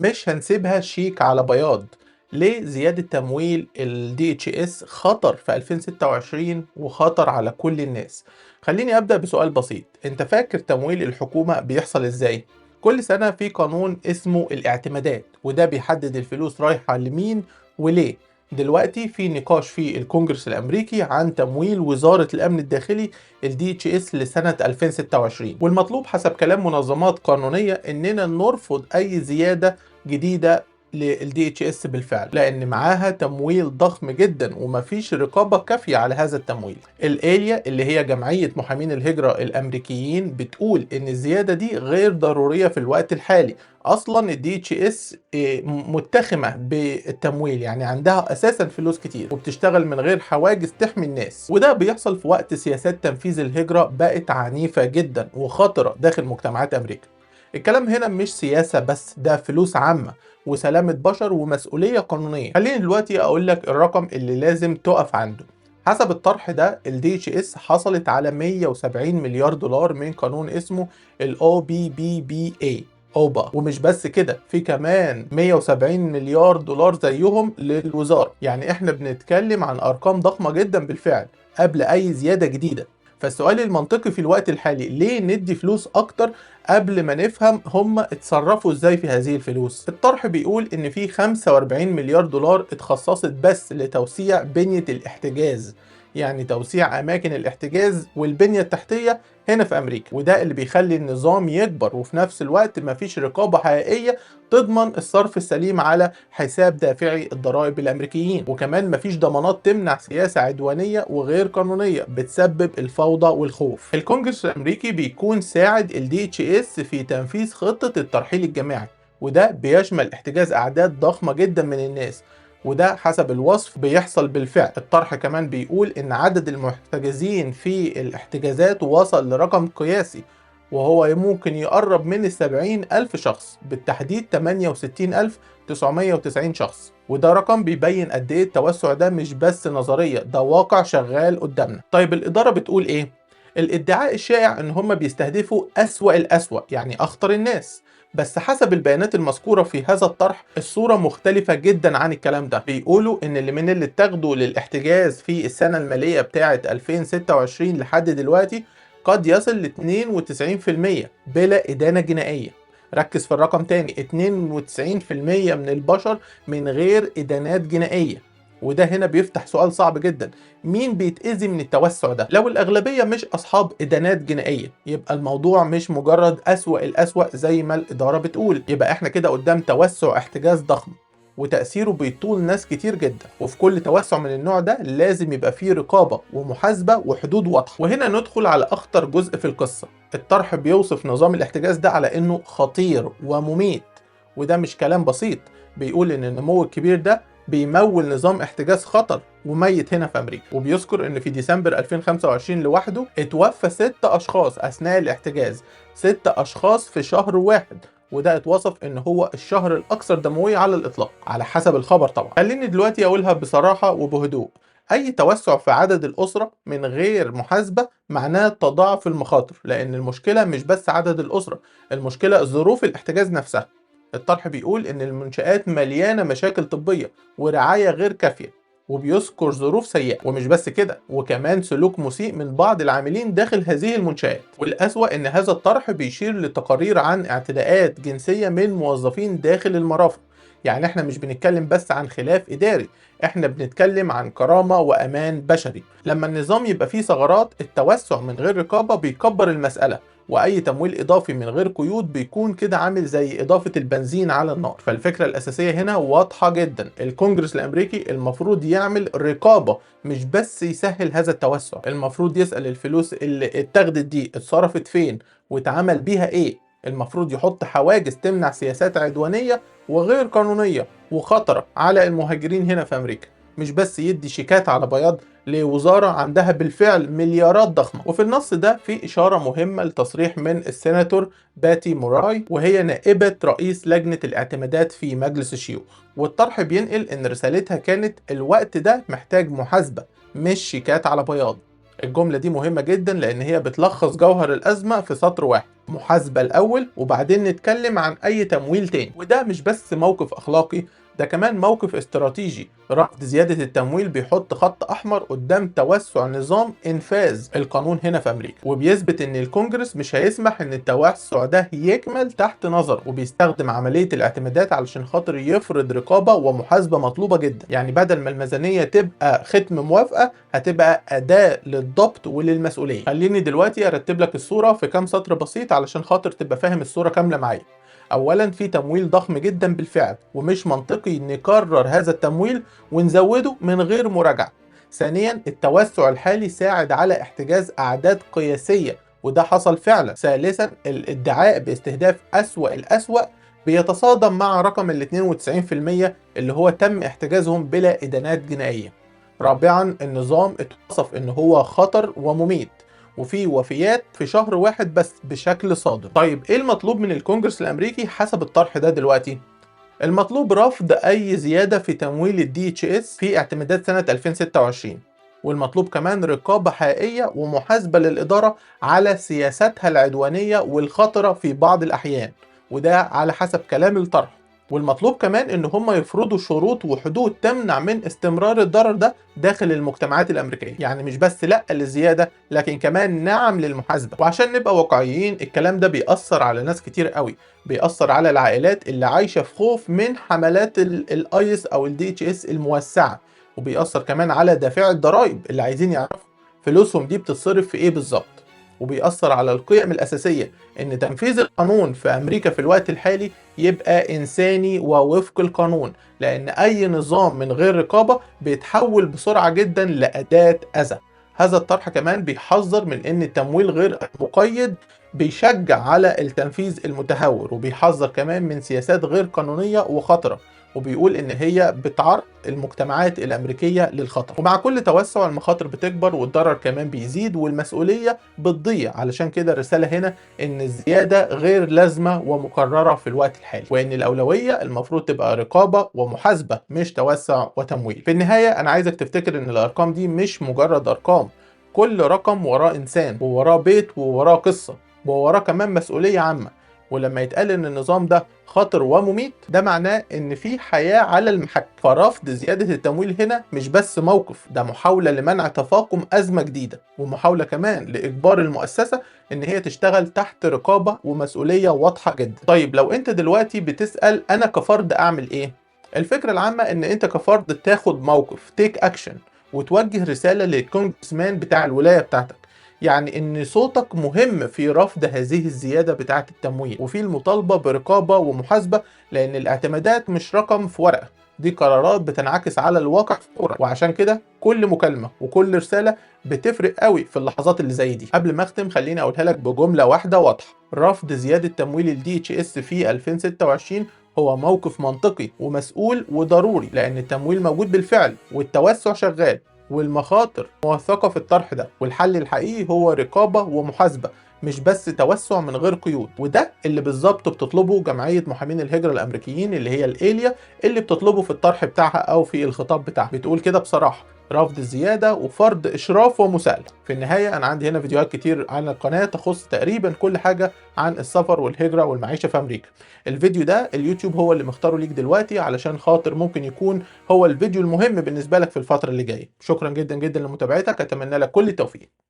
مش هنسيبها شيك على بياض. ليه زيادة تمويل ال DHS خطر في 2026 وخطر على كل الناس؟ خليني أبدأ بسؤال بسيط، أنت فاكر تمويل الحكومة بيحصل إزاي؟ كل سنة في قانون اسمه الاعتمادات، وده بيحدد الفلوس رايحة لمين وليه. دلوقتي في نقاش في الكونجرس الأمريكي عن تمويل وزارة الأمن الداخلي ال DHS لسنة 2026، والمطلوب حسب كلام منظمات قانونية إننا نرفض أي زيادة جديدة لل DHS بالفعل، لأن معاها تمويل ضخم جدا ومفيش رقابة كافية على هذا التمويل. ال ALEA اللي هي جمعية محامين الهجرة الأمريكيين بتقول إن الزيادة دي غير ضرورية في الوقت الحالي. أصلا ال DHS متخمة بالتمويل، يعني عندها أساسا فلوس كتير وبتشتغل من غير حواجز تحمي الناس، وده بيحصل في وقت سياسات تنفيذ الهجرة بقت عنيفة جدا وخطرة داخل مجتمعات أمريكا. الكلام هنا مش سياسة بس، ده فلوس عامة وسلامة بشر ومسؤولية قانونية. خليني دلوقتي أقول لك الرقم اللي لازم تقف عنده. حسب الطرح ده ال DHS حصلت على 170 مليار دولار من قانون اسمه ال OBBBA أوبا، ومش بس كده، في كمان 170 مليار دولار زيهم للوزارة. يعني احنا بنتكلم عن أرقام ضخمة جدا بالفعل قبل أي زيادة جديدة. فالسؤال المنطقي في الوقت الحالي، ليه ندي فلوس أكتر قبل ما نفهم هم اتصرفوا ازاي في هذه الفلوس؟ الطرح بيقول ان في 45 مليار دولار اتخصصت بس لتوسيع بنية الاحتجاز، يعني توسيع اماكن الاحتجاز والبنية التحتية هنا في امريكا، وده اللي بيخلي النظام يكبر، وفي نفس الوقت مفيش رقابة حقيقية تضمن الصرف السليم على حساب دافعي الضرائب الامريكيين، وكمان مفيش ضمانات تمنع سياسة عدوانية وغير قانونية بتسبب الفوضى والخوف. الكونجرس الامريكي بيكون ساعد ال DHS في تنفيذ خطة الترحيل الجماعي، وده بيشمل احتجاز اعداد ضخمة جدا من الناس، وده حسب الوصف بيحصل بالفعل. الطرح كمان بيقول إن عدد المحتجزين في الاحتجازات وصل لرقم قياسي، وهو ممكن يقرب من 70,000 شخص، بالتحديد 68,990 شخص، وده رقم بيبين قد إيه التوسع ده مش بس نظرية، ده واقع شغال قدامنا. طيب الإدارة بتقول إيه؟ الادعاء الشائع إن هم بيستهدفوا أسوأ الأسوأ، يعني أخطر الناس، بس حسب البيانات المذكورة في هذا الطرح الصورة مختلفة جدا عن الكلام ده. بيقولوا ان اللي من اللي اتاخدوا للاحتجاز في السنة المالية بتاعة 2026 لحد دلوقتي قد يصل ل 92% بلا إدانة جنائية. ركز في الرقم تاني، 92% من البشر من غير إدانات جنائية. وده هنا بيفتح سؤال صعب جدا، مين بيتأذي من التوسع ده؟ لو الأغلبية مش أصحاب إدانات جنائية يبقى الموضوع مش مجرد أسوأ الأسوأ زي ما الإدارة بتقول، يبقى احنا كده قدام توسع احتجاز ضخم وتأثيره بيطول ناس كتير جدا، وفي كل توسع من النوع ده لازم يبقى فيه رقابة ومحاسبة وحدود واضحة. وهنا ندخل على أخطر جزء في القصة. الطرح بيوصف نظام الاحتجاز ده على إنه خطير ومميت، وده مش كلام بسيط. بيقول إن النمو الكبير ده بيمول نظام احتجاز خطر وميت هنا في امريكا، وبيذكر ان في ديسمبر 2025 لوحده اتوفى 6 اشخاص اثناء الاحتجاز، 6 اشخاص في شهر واحد، وده اتوصف ان هو الشهر الاكثر دموية على الاطلاق على حسب الخبر طبعا. خليني دلوقتي اقولها بصراحة وبهدوء، اي توسع في عدد الاسرة من غير محاسبة معناه تضاعف المخاطر، لان المشكلة مش بس عدد الاسرة، المشكلة ظروف الاحتجاز نفسها. الطرح بيقول إن المنشآت مليانة مشاكل طبية ورعاية غير كافية، وبيذكر ظروف سيئة، ومش بس كده، وكمان سلوك مسيء من بعض العاملين داخل هذه المنشآت. والأسوأ إن هذا الطرح بيشير لتقارير عن اعتداءات جنسية من موظفين داخل المرافق. يعني احنا مش بنتكلم بس عن خلاف إداري، احنا بنتكلم عن كرامة وأمان بشري. لما النظام يبقى فيه ثغرات، التوسع من غير رقابة بيكبر المسألة، وأي تمويل إضافي من غير قيود بيكون كده عامل زي إضافة البنزين على النار. فالفكرة الأساسية هنا واضحة جدا، الكونجرس الأمريكي المفروض يعمل رقابة، مش بس يسهل هذا التوسع. المفروض يسأل الفلوس اللي اتاخدت دي اتصرفت فين واتعمل بيها إيه. المفروض يحط حواجز تمنع سياسات عدوانية وغير قانونية وخطرة على المهاجرين هنا في أمريكا، مش بس يدي شيكات على بياض لوزارة عندها بالفعل مليارات ضخمة. وفي النص ده في إشارة مهمة لتصريح من السيناتور باتي موراي، وهي نائبة رئيس لجنة الاعتمادات في مجلس الشيوخ. والطرح بينقل إن رسالتها كانت الوقت ده محتاج محاسبة مش شيكات على بياض. الجملة دي مهمة جدا لأن هي بتلخص جوهر الأزمة في سطر واحد. محاسبة الأول وبعدين نتكلم عن أي تمويل تاني. وده مش بس موقف أخلاقي، ده كمان موقف استراتيجي. رفض زيادة التمويل بيحط خط أحمر قدام توسع نظام إنفاذ القانون هنا في أمريكا، وبيثبت إن الكونجرس مش هيسمح إن التوسع ده يكمل تحت نظره، وبيستخدم عملية الاعتمادات علشان خاطر يفرض رقابة ومحاسبة مطلوبة جدا. يعني بدل ما الميزانية تبقى ختم موافقة، هتبقى أداة للضبط وللمسؤولية. خليني دلوقتي أرتب لك الصورة في كام سطر بسيط علشان خاطر تبقى فاهم الصورة كاملة معايا. اولا، في تمويل ضخم جدا بالفعل، ومش منطقي نكرر هذا التمويل ونزوده من غير مراجعة. ثانيا، التوسع الحالي ساعد على احتجاز اعداد قياسية، وده حصل فعلا. ثالثا، الادعاء باستهداف أسوأ الأسوأ بيتصادم مع رقم ال 92% اللي هو تم احتجازهم بلا إدانات جنائية. رابعا، النظام اتوصف ان هو خطر ومميت، وفي وفيات في شهر واحد بس بشكل صادم. طيب ايه المطلوب من الكونجرس الامريكي حسب الطرح ده دلوقتي؟ المطلوب رفض اي زيادة في تمويل ال DHS في اعتمادات سنة 2026، والمطلوب كمان رقابة حقيقية ومحاسبة للإدارة على سياستها العدوانية والخطرة في بعض الأحيان، وده على حسب كلام الطرح. والمطلوب كمان ان هم يفرضوا شروط وحدود تمنع من استمرار الضرر ده داخل المجتمعات الامريكيه، يعني مش بس لا للزياده لكن كمان نعم للمحاسبه. وعشان نبقى واقعيين، الكلام ده بيأثر على ناس كتير قوي، بيأثر على العائلات اللي عايشه في خوف من حملات ال ICE او ال DHS الموسعه، وبيأثر كمان على دافعي الضرائب اللي عايزين يعرفوا فلوسهم دي بتتصرف في ايه بالظبط، وبيأثر على القيم الأساسية إن تنفيذ القانون في أمريكا في الوقت الحالي يبقى إنساني ووفق القانون، لأن أي نظام من غير رقابة بيتحول بسرعة جدا لأداة أذى. هذا الطرح كمان بيحذر من إن التمويل غير مقيد بيشجع على التنفيذ المتهور، وبيحذر كمان من سياسات غير قانونية وخطرة، وبيقول إن هي بتعرض المجتمعات الأمريكية للخطر. ومع كل توسع المخاطر بتكبر والضرر كمان بيزيد والمسؤولية بتضيع. علشان كده الرسالة هنا إن الزيادة غير لازمة ومقررة في الوقت الحالي، وإن الأولوية المفروض تبقى رقابة ومحاسبة مش توسع وتمويل. في النهاية أنا عايزك تفتكر إن الأرقام دي مش مجرد أرقام، كل رقم وراه إنسان ووراه بيت ووراه قصة ووراه كمان مسؤولية عامة. ولما يتقال ان النظام ده خطر ومميت، ده معناه ان في حياة على المحك. فرفض زيادة التمويل هنا مش بس موقف، ده محاولة لمنع تفاقم أزمة جديدة، ومحاولة كمان لإجبار المؤسسة ان هي تشتغل تحت رقابة ومسؤولية واضحة جدا. طيب لو انت دلوقتي بتسأل انا كفرد اعمل ايه؟ الفكرة العامة ان انت كفرد تاخد موقف، take action، وتوجه رسالة لل congressman بتاع الولاية بتاعتك، يعني ان صوتك مهم في رفض هذه الزيادة بتاعة التمويل، وفي المطالبة برقابة ومحاسبة، لان الاعتمادات مش رقم في ورقة، دي قرارات بتنعكس على الواقع فورا. وعشان كده كل مكالمة وكل رسالة بتفرق قوي في اللحظات اللي زي دي. قبل ما اختم خليني اقولها لك بجملة واحدة واضحة، رفض زيادة تمويل ال DHS في 2026 هو موقف منطقي ومسؤول وضروري، لان التمويل موجود بالفعل والتوسع شغال والمخاطر موثقة في الطرح ده، والحل الحقيقي هو رقابة ومحاسبة مش بس توسع من غير قيود. وده اللي بالظبط بتطلبه جمعية محامين الهجرة الأمريكيين اللي هي ال ALEA، اللي بتطلبه في الطرح بتاعها أو في الخطاب بتاعها. بتقول كده بصراحة، رفض الزيادة وفرض إشراف ومساءلة. في النهاية أنا عندي هنا فيديوهات كتير على القناة تخص تقريبا كل حاجة عن السفر والهجرة والمعيشة في أمريكا. الفيديو ده اليوتيوب هو اللي مختاره ليك دلوقتي علشان خاطر ممكن يكون هو الفيديو المهم بالنسبة لك في الفترة اللي جاية. شكرا جدا جدا لمتابعتك، أتمنى لك كل التوفيق.